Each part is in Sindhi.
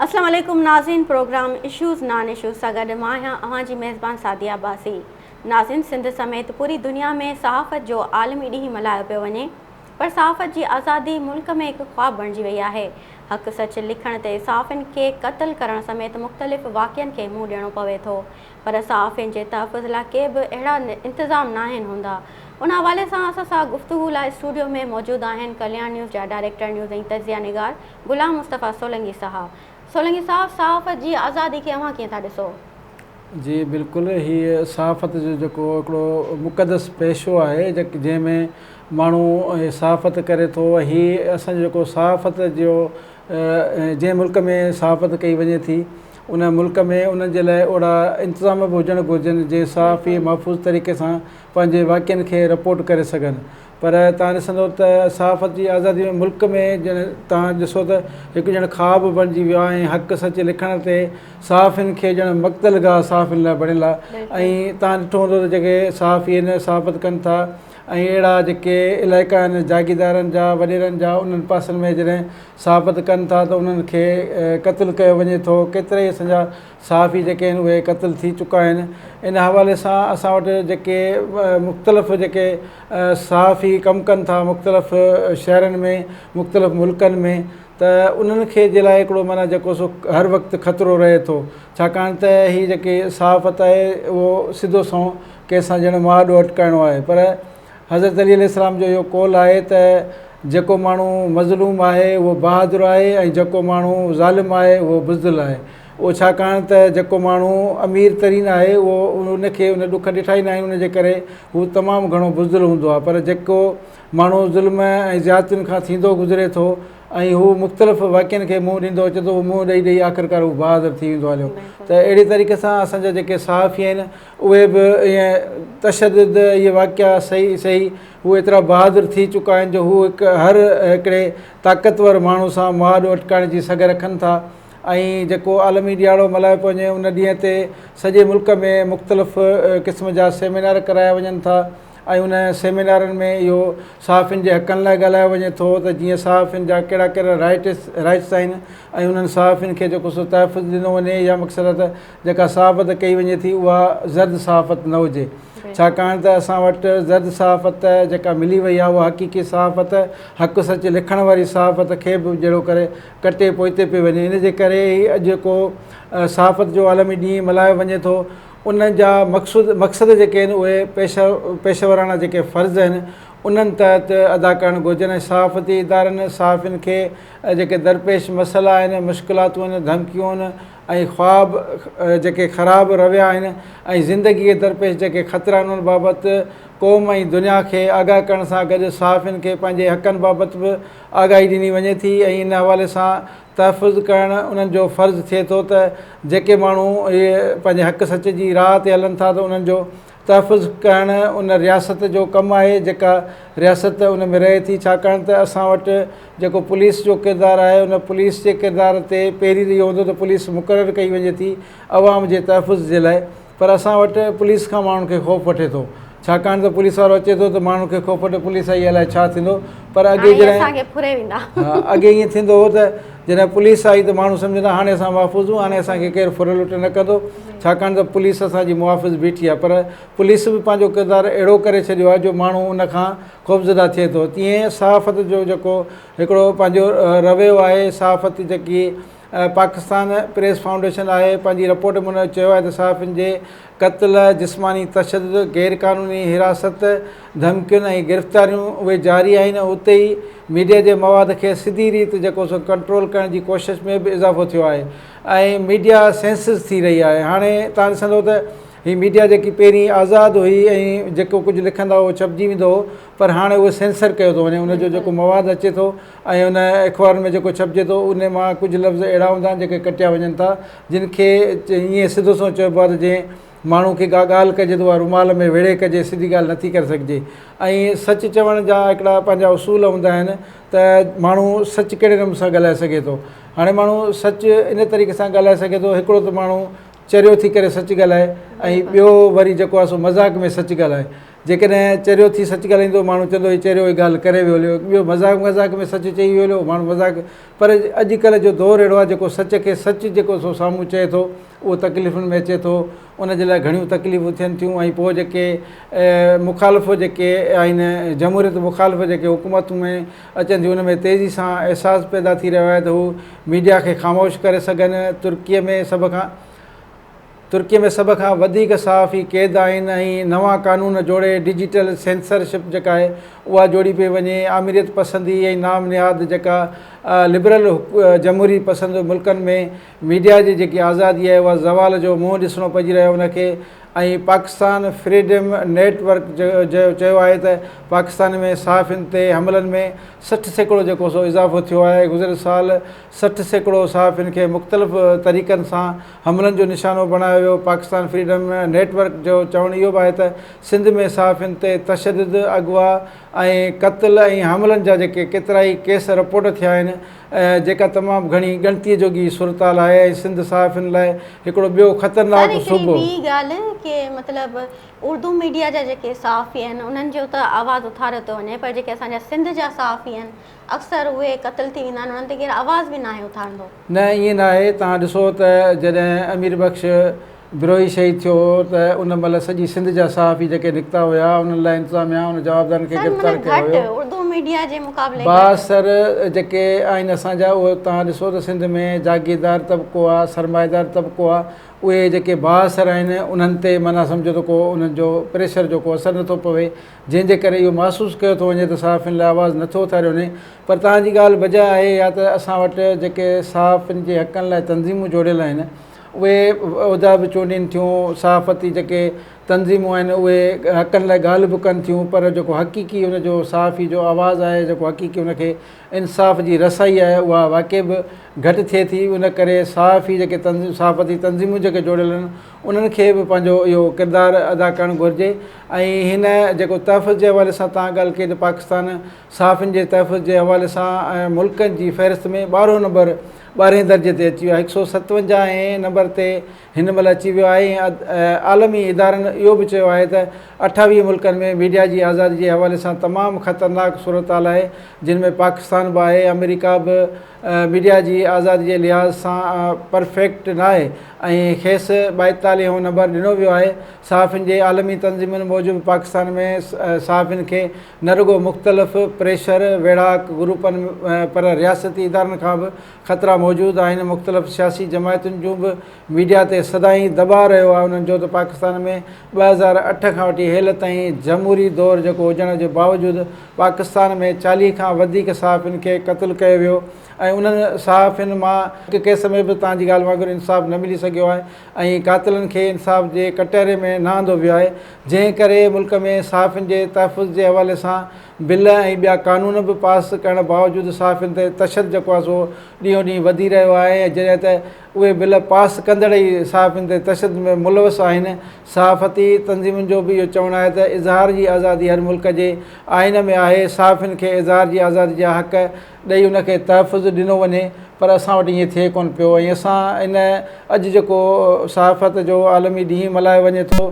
اسلام عليڪم ناظرين پروگرام اشوز نان اشوز سان گڏ مان آهيان اوهان جي ميزبان سعديه عباسي ناظرين سنڌ سميت پوري دنيا ۾ صحافت جو عالمي ڏينهن ملهايو پيو وڃي پر صحافت جي آزادي ملڪ ۾ هڪ خواب بڻجي وئي آهي حق سچ لکڻ تي صحافين کي قتل ڪرڻ سميت مختلف واقعن کي منهن ڏيڻو پوي ٿو پر صحافين جي تحفظ لاء ڪي به اهڙا انتظام ناهن هوندا. ان حوالي سان اسان سان گفتگو لاء اسٽوڊيو ۾ موجود آهن ڪلياڻ نيوز جا ڊائريڪٽر نيوز ۽ تجزيه نگار غلام مصطفيٰ سولنگي صاحب. سولنگي صاحب صحافت جي آزادي کي اوهان ڪيئن ٿا ڏسو؟ جي بلڪل هي صحافت جو جيڪو هڪڙو مقدس پيشو آهي جنهن ۾ ماڻهو صحافت ڪري ٿو هي اسان جو جيڪو صحافت جو جنهن ملڪ ۾ صحافت ڪئي وڃي ٿي ان ملڪ ۾ انهن جي لاء اهڙا انتظام به هجڻ گهرجن جي صحافي محفوظ طريقي سان پنهنجي واقعن کي رپورٽ ڪري سگهن پر توهان ڏسندو ته صحافت جي آزادي ۾ ملڪ ۾ ڄڻ توهان ڏسو ته هڪ ڄڻ خواب بڻجي ويو آهي ۽ حق سچ لکڻ تي صحافين کي ڄڻ مقتل گاهه صحافين لاء بڻيل آهي ۽ توهان ڏٺو هوندو ته جيڪي صحافي آهن صحافت ڪن ٿا ۽ اهڙا جيڪي علائقا آهن جاگيردارن جا وڏيرن جا انهن پاسن ۾ جڏهن صحافت ڪن ٿا ته انهن کي قتل ڪيو وڃي ٿو ڪيترائي اسان جا صحافي جيڪي آهن اهي قتل ٿي چڪا آهن ان حوالي سان اسان وٽ جيڪي مختلف جيڪي صحافي ڪم ڪن ٿا مختلف شهرن ۾ مختلف ملڪن ۾ ته انهن کي جي لاء هڪڙو معنيٰ جيڪو سو هر وقت خطرو رهي ٿو ڇاڪاڻ ته هي جيڪي صحافت آهي اهو سڌو سنئون ڪنهن سان ڄڻ مهاڏو اٽڪائڻو آهي پر حضرت علي عليه السلام جو اهو قول آهي ته جيڪو ماڻهو مظلوم آهي اهو بهادر آهي ۽ جيڪو ماڻهو ظالم آهي اهو بزدل آهي اهو ڇاڪاڻ ته جيڪو ماڻهو امير ترين آهي اهو ان کي ان ڏک ڏٺا ئي ناهن ان جي ڪري هو تمام گهڻو بزدل هوندو آهي پر جيڪو ماڻهو ظلم ۽ زيادتين کان ٿيندو گذري ٿو ۽ هو مختلف واقعن کي منهن ڏيندو اچي ٿو اهو منهن ڏئي ڏئي آخرڪار هو بهادر ٿي ويندو هليو ته اهڙي طريقي سان اسان جا جيڪي صحافي آهن اهي به ائين تشدد اهي واقعا سهي سهي هو ايترا بهادر ٿي چڪا آهن جو هو هڪ هر هڪڙي طاقتور ماڻهو سان مهاڏو اٽڪائڻ جي سگهه رکن ٿا ۽ جيڪو عالمي ڏيهاڙو ملهايو پيو وڃي ان ڏينهن تي سڄي ملڪ ۾ مختلف قسم جا سيمينار ڪرايا وڃن ٿا ۽ ان سيمينارن ۾ اهو صحافين جي حقن لاء ڳالهايو وڃي ٿو ته جيئن صحافين جا ڪهڙا ڪهڙا رائٽس رائٽس آهن ۽ انهن صحافين کي جيڪو سو تحفظ ڏنو وڃي يا مقصد ته جيڪا صحافت ڪئي وڃي ٿي اها زرد صحافت نه هجي ڇاڪاڻ ته اسان وٽ زرد صحافت جيڪا ملي وئي آهي اها حقيقي صحافت حق سچ لکڻ واري صحافت کي به جهڙو ڪري ڪٽي پوئتي پئي وڃي ان جي ڪري ئي اڄ جيڪو صحافت جو عالمي ڏينهن ملهايو وڃي ٿو ان جا مقصود مقصد جيڪي آهن اهي پيشه پيشه وراڻا جيڪي فرض آهن انهن تحت ادا ڪرڻ گهرجن ۽ صحافتي ادارن صحافين کي جيڪي درپيش مسئلا آهن مشڪلاتون آهن ڌمڪيون آهن ۽ خواب جيڪي خراب رويا آهن ۽ زندگي کي درپيش جيڪي خطرا آهن ان بابت قوم ۽ دنيا کي آگاهه ڪرڻ سان گڏ صحافين کي پنهنجي حقن بابت به آگاهي ڏني وڃي ٿي ۽ ان حوالي سان تحفظ ڪرڻ انهن جو فرض ٿئي ٿو ته جيڪي ماڻهو اهي پنهنجي حق سچ جي راهه تي هلن ٿا ته انهن جو تحفظ ڪرڻ ان رياست جو ڪم آهي جيڪا رياست ان ۾ رهي ٿي ڇاڪاڻ ته اسان وٽ جيڪو پوليس جو ڪردار آهي ان پوليس جي ڪردار تي پهرين ته اهو هوندو ته پوليس مقرر ڪئي وڃي ٿي عوام جي تحفظ جي لاء پر اسان وٽ پوليس کان ماڻهن کي خوف وٺي ٿو ڇاڪاڻ ته پوليس وارو اچي ٿو ته ماڻهن کي خوف وٺي پوليس آئي الائي ڇا ٿيندو پر اڳي جڏهن اڳي ائين ٿيندو هو ته جڏهن پوليس آئي ته ماڻهو سمجهندا هاڻي اسان محفوظ آهيون هاڻي اسان کي ڪير ڦر لٽ نه ڪندو ڇاڪاڻ ته پوليس اسان جي محافظ بيٺي آهي پر پوليس به پنهنجو ڪردار اهڙو ڪري ڇڏيو آهي جو ماڻهو ان کان خوفزده ٿئي ٿو تيئن صحافت جو جيڪو هڪڙو پنهنجو رويو آهي صحافت جيڪي پاڪستان پريس فائونڊيشن آهي پنهنجي رپورٽ ۾ ان چيو آهي ته صحافين جي قتل، جسماني تشدد، غير قانوني حراست، ڌمڪين ۽ گرفتاريون اهي جاري آهن ۽ اتي ئي ميڊيا جي مواد کي سڌي ريت جيڪو سو ڪنٽرول ڪرڻ جي ڪوشش ۾ به اضافو ٿيو آهي ۽ ميڊيا سينسز ٿي رهي آهي هاڻي توهان ڏسندو ته هي ميڊيا جيڪي پهرين آزاد هئي ۽ جيڪو ڪجهه لکندا اهو ڇپجي ويندو هو پر هاڻي اهو سينسر ڪيو ٿو وڃي ان جو جيڪو مواد اچي ٿو ۽ ان اخبارن ۾ جيڪو ڇپجي ٿو ان مان ڪجهه لفظ اهڙا هوندا آهن جيڪي ڪٽيا وڃن ٿا جن کي ائين سڌو سنئون چئبو آهي ته جنهن ماڻهو کي ڪا ڳالهه ڪجي ته اها رومال ۾ ويڙهي ڪجي سڌي ڳالهه نٿي ڪري سگهجي ۽ سچ چوڻ جا هڪڙا پنهنجا اصول هوندا آهن ته ماڻهو سچ ڪهڙي نموني سان ڳالهائي سگهي ٿو هاڻي ماڻهو سچ ان طريقي سان ڳالهائي سگهي ٿو هڪڙو ته ماڻهو چريو ٿي ڪري سچ ڳالهائي ۽ ٻيو وري جيڪو آهي سو مذاق ۾ سچ ڳالهائي. جيڪڏهن چريو ٿي سچ ڳالهائيندو ماڻهو چوندو هي چريو هي ڳالهه ڪري ويو هليو ٻيو مذاق مذاق ۾ سچ چئي ويو هليو ماڻهو مذاق پر اڄڪلهه جو دور اهڙو آهي جيڪو سچ کي سچ جيڪو سو سامهون چئي ٿو اهو تڪليفن ۾ اچي ٿو ان جي لاء گهڻيون تڪليفون ٿين ٿيون ۽ پوء جيڪي مخالف جيڪي آهن جمهوريت مخالف جيڪي حڪومتون ۾ اچن ٿيون ان ۾ تيزي سان احساس پيدا ٿي رهيو آهي ته هو ميڊيا کي خاموش ڪري سگهن ترڪي ۾ سڀ کان ترڪي ۾ سڀ کان وڌيڪ صحافي قيد آهن ۽ نوان قانون جوڙي ڊجيٽل سينسرشپ جيڪا آهي اها جوڙي پئي وڃي آمريت پسندي ۽ نام نهاد جيڪا لبرل جمهوري پسند ملڪن ۾ ميڊيا جي جيڪي آزادي آهي اها زوال جو منهن ڏسڻو پئجي رهيو آهي ان کي ۽ پاڪستان فريڊم نيٽ ورڪ چيو آهي ته پاڪستان ۾ صحافين تي حملن ۾ 60% جيڪو سو اضافو ٿيو آهي گذريل سال 60% صحافين کي مختلف طريقن سان حملن جو نشانو بڻايو ويو پاڪستان فريڊم نيٽ ورڪ جو چوڻ اهو به آهي ته سنڌ ۾ صحافين تي تشدد اغوا ۽ قتل ۽ حملن جا جيڪي ڪيترائي ڪيس رپورٽ ٿيا آهن جيڪا تمام گهڻي ڳڻتيء جوڳي صورتحال آهي ۽ سنڌ صحافين لاء هڪڙو ٻيو سر خطرناڪ هڪڙي صوبو. ٻي ڳالهه ڪي مطلب اردو ميڊيا جا جيڪي صحافي آهن انهن جو ته آواز اٿاريو ٿو وڃي پر جيڪي اسان جا سنڌ جا صحافي آهن اڪثر اهي قتل ٿي ويندا آهن انهن تي ڪير آواز به ناهي اٿارندو. نه ائين ناهي توهان ڏسو ته جڏهن امير بخش بروهي شهيد ٿيو هو ته ان مهل سڄي سنڌ جا صحافي جيڪي نڪتا هيا انهن لاء انتظاميا ان جوابدارن کي سر گرفتار معنيٰ ڪيو گهٽ هيو. اردو ميڊيا جي مقابلي گهٽ. بااثر جيڪي آهن اسان جا اهي توهان ڏسو ته سنڌ ۾ جاگيردار طبقو آ سرمائيدار طبقو آ اهي جيڪي بااثر آهن انهن تي معنيٰ سمجهو ته ڪو انهن جو پريشر جو ڪو اثر نٿو پوي جنهن جي ڪري اهو محسوس ڪيو ٿو وڃي ته صحافين لاء آواز نٿو اٿاريو وڃي پر توهان جي ڳالهه بجا آهي يا ته اسان وٽ جيڪي صحافين جي حقن لاء تنظيمون جوڙيل آهن اهي عهدا به چونڊين ٿيون، صحافتي جيڪي تنظيمون آهن اهي حقن لاء ڳالهه به ڪن ٿيون پر جيڪو حقيقي ان جو صحافي جو آواز آهي جيڪو حقيقي ان کي انصاف جي رسائي آهي اها واقعي به گهٽ ٿئي ٿي ان ڪري صحافي جيڪي تنظيم صحافتي تنظيمون جيڪي جوڙيل آهن انهن کي به پنهنجو اهو ڪردار ادا ڪرڻ گهرجي ۽ هن جيڪو تحفظ جي حوالي سان تان ڳالهه ڪئي ته پاڪستان صحافين جي تحفظ جي حوالي سان ملڪن جي فهرست ۾ ٻارهون نمبر ٻارهين درجي تي اچي ويو آهي، هڪ سئو ستونجاهه هين نمبر تي هن مهل اچي ويو آهي ۽ عالمي ادارن اهو به چيو آهي ته 28 ملڪن ۾ ميڊيا جي آزادي جي حوالي سان تمام خطرناڪ صورتحال آهي جن ۾ پاڪستان به آهي، آمريڪا به ميڊيا جي آزادي جي لحاظ سان پرفيڪٽ ناهي ۽ کيس ٻائيتاليهون نمبر ڏنو ويو آهي، صحافين جي عالمي تنظيمن موجب پاڪستان ۾ صحافين کي نه رڳو مختلف پريشر ويڙهاڪ گروپن پر رياستي ادارن کان به خطرا موجود آهن، مختلف سياسي جماعتن جون به ميڊيا تي سدائين دٻاء رهيو آهي انهن جو ته پاڪستان ۾ 2008 کان وٺي هيل تائين جمهوري دور جيڪو هجڻ جي باوجود پاڪستان ۾ 40 کان وڌيڪ صحافين کي قتل ڪيو ويو ۽ انهن صحافين مان هڪ ڪيس ۾ به توهان جي ڳالهه وانگر انصاف نه ملي سگهيو آهي ۽ قاتلن کي انصاف جي ڪٽهري ۾ نه آندو ويو آهي جنهن ڪري ملڪ ۾ صحافين جي تحفظ جي حوالي سان بل ۽ ٻيا قانون به پاس ڪرڻ باوجود صحافين تي تشد جيڪو آهي سو ڏينهون ڏينهن وڌي رهيو آهي ۽ جڏهن ته اهي بل پاس ڪندڙ ئي صحافين تي تشدد ۾ ملوث آهن صحافتي تنظيمن جو به اهو چوڻ آهي ته اظهار جي آزادي هر ملڪ جي آئين ۾ آهي صحافين کي اظهار جي آزادي جا حق ڏئي ان کي تحفظ ڏنو وڃي پر اسان وٽ ائين ٿئي ڪونه پيو ۽ اسان ان اڄ جيڪو صحافت جو عالمي ڏينهن ملهايو وڃي ٿو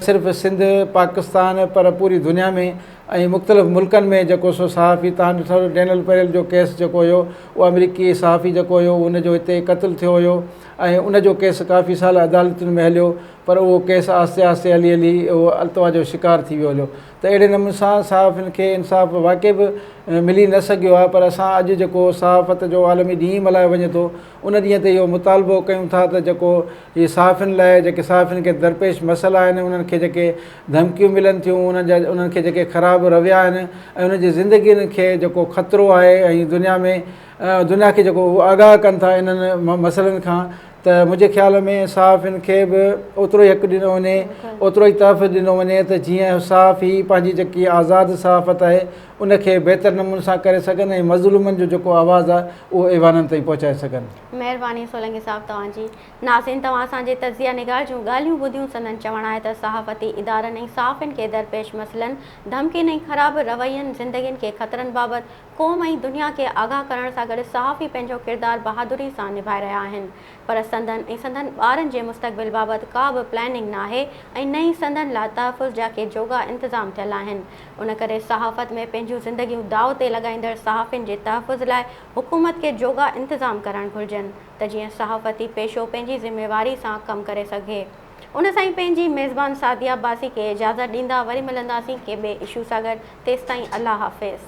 صرف سنڌ پاڪستان پر پوري دنيا ۾ ۽ مختلف ملڪن ۾ جيڪو سو صحافي تان ڏٺو ڊينل پيرل جو ڪيس جيڪو هيو اهو آمريڪي صحافي جيڪو هيو ان جو هتي قتل ٿيو هيو ۽ ان جو ڪيس ڪافي سال عدالتن ۾ هليو پر اهو ڪيس آهستي آهستي هلي هلي اهو التوا جو شڪار ٿي ويو هليو ته اهڙي نموني سان صحافين کي انصاف واقعي به ملي نه سگهيو آهي پر اسان اڄ جيڪو صحافت جو عالمي ڏينهن ملهايو وڃي ٿو ان ڏينهن تي اهو مطالبو ڪيون ٿا ته جيڪو هي صحافين لاء جيڪي صحافين کي درپيش مسئلا آهن انهن کي جيڪي ڌمڪيون ملن ٿيون انهن جا انهن کي جيڪي خراب رويا آهن ۽ انهن جي زندگين کي جيڪو خطرو آهي ۽ دنيا ۾ دنيا کي جيڪو آگاهه ڪن ٿا انهن مسئلن کان ته منهنجي خيال ۾ صحافين کي به اوترو ئي حق ڏنو وڃي اوترو ئي تحفظ ڏنو وڃي ته جيئن صحافي پنهنجي جيڪي آزاد صحافت آهي ان کي بهتر نموني سان ڪري سگهن ۽ مظلومن جو جيڪو آواز آهي اهو ايوانن تائين پهچائي سگهن. مهرباني سولنگي صاحب توهان جي. ناظرين توهان اسان جي تجزيه نگار جون ڳالهيون ٻڌيون سندن چوڻ آهي ته صحافتي ادارن ۽ صحافين کي درپيش مسئلن، ڌمڪين ۽ خراب روين، زندگين کي خطرن بابت قوم ۽ دنيا کي آگاهه ڪرڻ سان گڏ صحافي پنهنجو ڪردار بهادري سان نڀائي رهيا آهن پر سندن ۽ سندن ٻارن جي مستقبل بابت ڪا به پلاننگ ناهي ۽ نه ئي سندن لا تحفظ جا ڪي جوڳا انتظام ٿيل آهن ان ڪري صحافت ۾ پنهنجون زندگيون داء تي لڳائيندڙ صحافين جي تحفظ لاء حڪومت کي جوڳا انتظام ڪرڻ گهرجن ته جيئن صحافتي پيشو پنهنجي ذميواري سان ڪم ڪري سگهي. ان سان ئي پنهنجي ميزبان سعديه عباسي کي اجازت ڏيندا وري ملنداسين ڪنهن ٻئي اشو سان گڏ تيستائين الله حافظ.